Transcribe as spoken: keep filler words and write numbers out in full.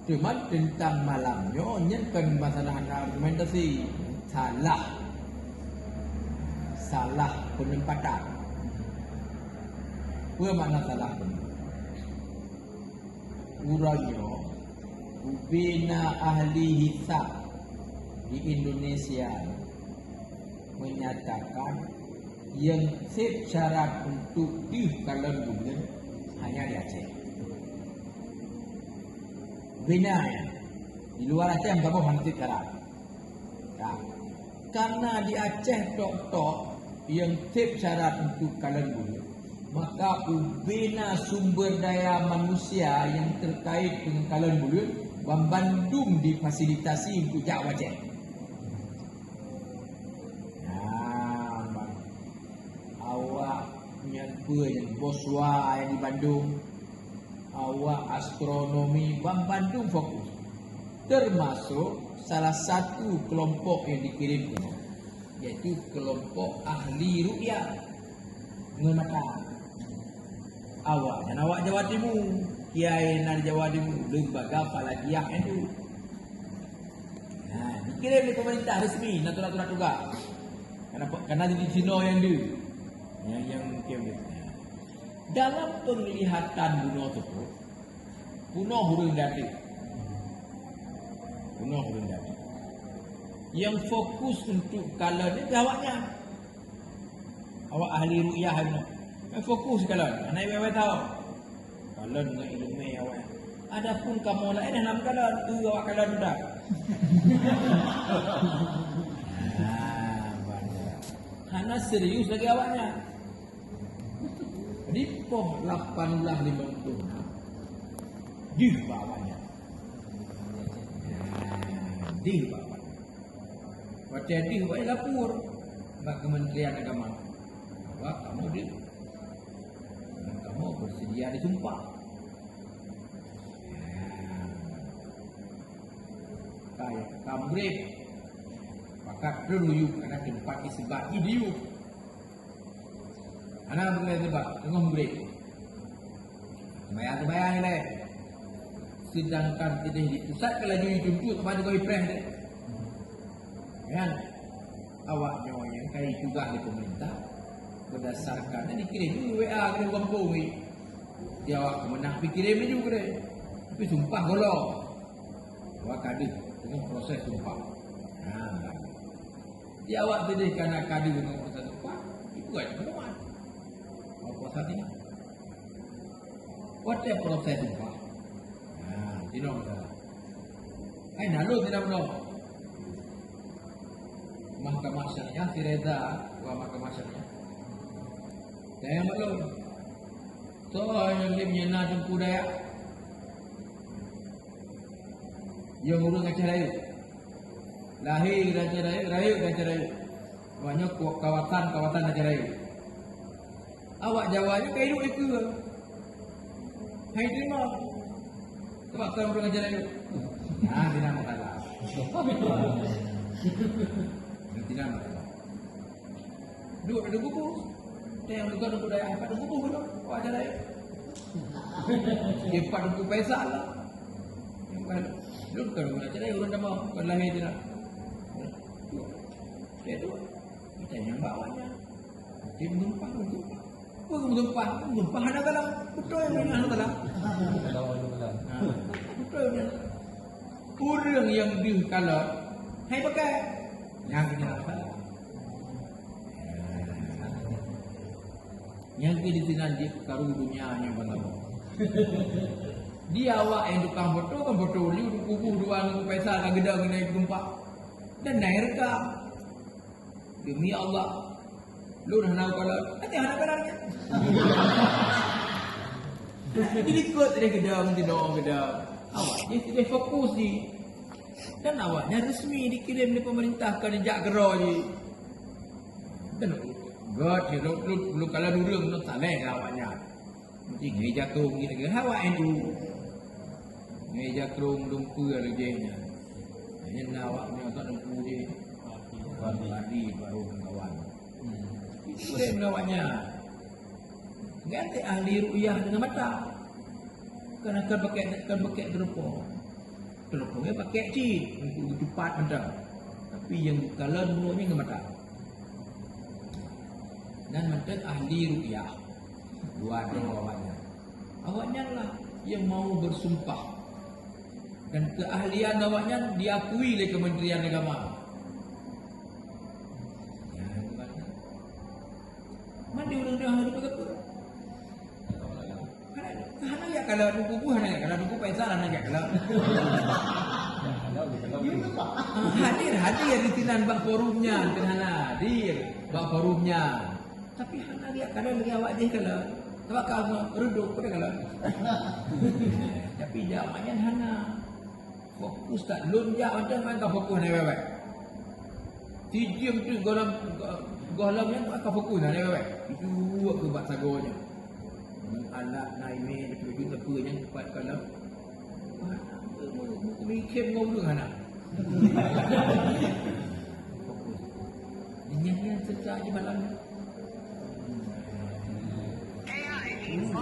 Cuman teuntang malam nyoe, nyan kon masalah na argumentasi. Salah. Salah peuneumpatan. Peue makna salah peuneumpatan? Uroe nyoe, ubena ahli hisab di Indonesia menyatakan nyang seb syarat untuk deuh kalon buleuen hanya di Aceh. Bina ya. Di luar Aceh saboh hana seb syarat. Nah, karena di Aceh tok-tok nyang seb syarat untuk kalon buleuen, maka ubena sumber daya manusia yang terkait dengan kalon buleuen banbandum difasilitasi untuk jak u Aceh. Nah, awak nyan peue nyan, Boswa nyang di Bandung, awak astronomi, banbandum fokus. Termasuk salah satu kelompok yang dikirim ke, yaitu kelompok ahli ru'yah ngon mata. Awak nyan awak Jawa Timu, kiai na di Jawa Timu, lembaga Falakiah N U. Nah, dikirim lé pemerintah resmi, na surat-surat tugas. Karena, karena di sinoe nyang deuh. Nyang, nyang mungkin deuh. Dalam penglihatan bunoe teupeu, bunoe ureueng deuh. Bunoe ureueng deuh. Nyang fokus untuk kalon nyan awak nyan. Awak ahli ru'yah nyoe. Kan fokus kalon, hana iwai-wai tau. Kalon ngon ileumèe awak. Adapun kamoe laén hana meukalon, eu awak kalon dah. Nah, banyak. Hana serius lagi awak nyan. Di poh lapan belas lima puluh enam, deuh bak awak nyan. Nah, deuh bak awak nyan. Watèe deuh, awak lapor bak Kementerian Agama. Awak kamoe deuh. Dan kamoe bersedia disumpah. Ka, ka mugreb. Pakat trön u yup, karena teumpat isbat jih di yup. Hana beureukat teubak, teungoh mugreb. Seumayang-seumayang ilèe. Seudangkan sideh di pusat ka laju jituntut, teuma teungoh ipreh deh. Kan? Awak nyoe nyang ka itugas lé pemerintah, berdasarkan nyang dikirim dulu W A keu ureueng gampông nyoe. Di awak keumeunang pikiran laju keudeh. Tapi sumpah gohlom. Awak ka deuh, teungoh proses sumpah. Nah, di awak sideh ka na ka deuh teungoh proses sumpah, ibuat pengumuman. Awak puasa tinggal. Watèe proses sumpah. Nah, tinoe masalah. Hai, na lôn sidang bunoe. Mahkamah Syariah, si Reza, wa Mahkamah Syariah. Tanyong bak lôn. Soe nyang lé meunyoe na Teungku Dayak? Nyang ureueng Aceh Rayeuk. Lahé di Aceh Rayeuk, rayeuk di Aceh Rayeuk. Awak nyoe ku-, kawasan, kawasan Aceh Rayeuk. Awak Jawa nyoe ka hidup dikeue. Hai terima. Sebab kon ureueng Aceh Rayeuk. Nah, tina masalah. Tina masalah. Duek di kubu. Teuh nyang leuka kubu dayah, pat kubu keunoe. Awak Aceh Rayeuk. Dia pat kubu Faisal lah. Yang kan, lôn kon ureueng Aceh Rayeuk, ureueng Dama, kon lahé tina. Dia tu. Kita nyang bawa nya. Dia meutumpah, meutumpah. Peue meutumpah? Meutumpah hana galak. Beutôi meunan hana galak. Ha. Beutôi meunan. Ureueng nyang deuh kalon, hai pakai. Nyang keunan galak. Nyang keu di sinan jeuet karu dunia nyang bangai. Di awak nyang tukang foto, kan foto liu kubu dua ngon Faisal ka geudong ngon tumpah. Dan naik rekam. Demi Allah, lôn hana kalon, até hana kalon nyan. Jadi kot deh geudong, geudong, geudong. Awak jih sideh fokus jih. Dan awak nyan resmi dikirim lé pemerintah ka dijak keudroe jih. Dan gèt jih, lôn, lôn, lôn kalon ureueng nyoe saleh awak nyan. Mesti ngeja krông jih lagèe hawa N U. Ngeja krông dum peue lagèe nyan. Nyan awak nyoe tak dum peue jih. Fadli baru kawan. Itu dia awak nyan. Ganti ahli ru'yah dengan mata. Kan akan pakai, akan pakai geureupo. Leumpung nyan pakèk cit, untuk geutupat mantong. Tapi nyang geukalon bunoe nyan ngon mata. Nyan mantong ahli ruqyah. Dua droe awaknyan. Awaknyan lah yang mau bersumpah. Dan keahlian awaknyan diakui lé Kementerian Agama. Nyan gimana? Mandi ureueng deuh hana dipeugah. Hana, hana jak kalon, Teungku hana jak kalon, Teungku Faisal hana jak kalon. Hadir, hadir di sinan bak forum nyan, kan hana hadir bak forum nyan. Tapi hana jak kalon lagèe awak jih kalon. Sabab ka reudôk pada kalon. Tapi jak awak nyan hana. Fokus that, lôn jak mantong kan ka fokus hana wèt-wèt. Sijeuem teuk gohlom, gohlom nyan ka fokus hana wèt-wèt. Itu keu bak sagoe nyan. Alat na imè, beutôi-beutôi teupeu nyan pat gohlom. Wah, meumiké ngon ureueng hana. Fokus. Nyan, nyan seusa jimalam nyan.